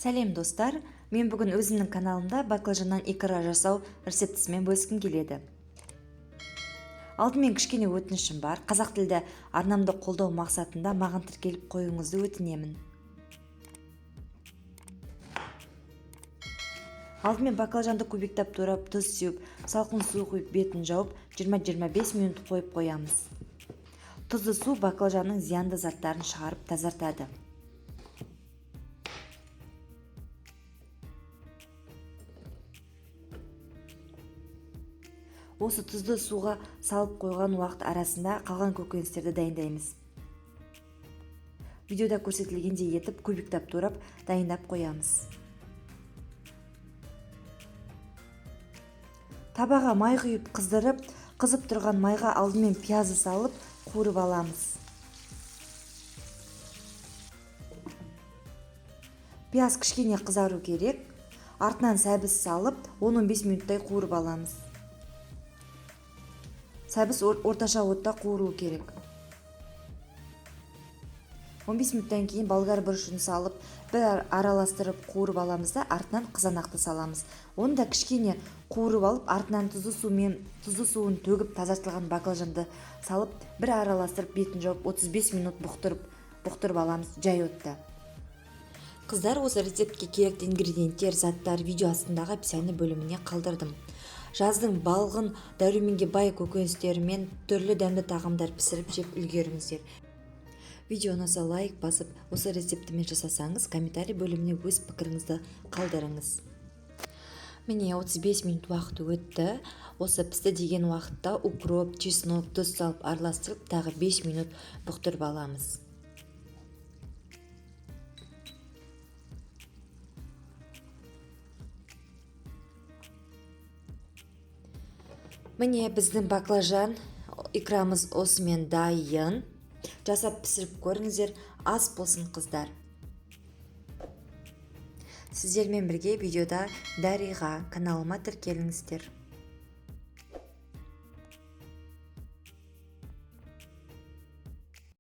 Сәлем достар, мен бүгін өзімнің каналымда баклажаннан икра жасау рецептісімен бөліскім келеді. Алдымен кішкене өтінішім бар. Қазақ тілді арнамды қолдау мақсатында маған тіркеліп қоюыңызды өтінемін. Алдымен баклажанды кубиктап турап, тұз сеуіп, салқын су құйып, бетін жауып, 20-25 минут қойып қоямыз. Тұзды су баклажанның зиянды заттарын шығарып тазартады. Осы тұзды суға салып қойған уақыт арасында қалған көкөністерді дайындаймыз. Видеода көрсетілгендей етіп кубиктап турап дайындап қоямыз. Табаға май құйып қыздырып, қызып тұрған майға алдымен пиязды салып қуырып аламыз. Пияз кішкене қызару керек. Артынан сәбіз салып 10-15 минуттай қуырып аламыз. Сәбіз орташа отта қуыру керек. 15 минуттан кейін болгар бұрышын салып, бір араластырып қуырып аламыз да, артынан қызанақты саламыз. Оны да кішкене қуырып алып, артынан тұзды суын төгіп тазартылған баклажанды салып, бір араластырып бетін жауып 35 минут бұқтырып аламыз жай отта. Қыздар, осы рецептке керекті ингредиенттер, заттар видео астындағы описание бөліміне қалдырдым. Жаздың балғын дәруменге бай көкөністерімен түрлі дәмді тағамдар пісіріп жеп үлгеріңіздер. Видео ұнаса лайк басып, осы рецептімен жасасаңыз, комментарий бөліміне өз пікіріңізді қалдырыңыз. Міне 35 минут уақыт өтті. Осы пісті деген уақытта укроп, чеснок, тұз салып араластырып, тағы 5 минут бұқтырып аламыз. Міне біздің баклажан икрамыз осымен дайын. Жасап пісіріп көріңіздер, ас болсын қыздар. Сіздермен бірге видеода Дариға, каналыма тіркеліңіздер.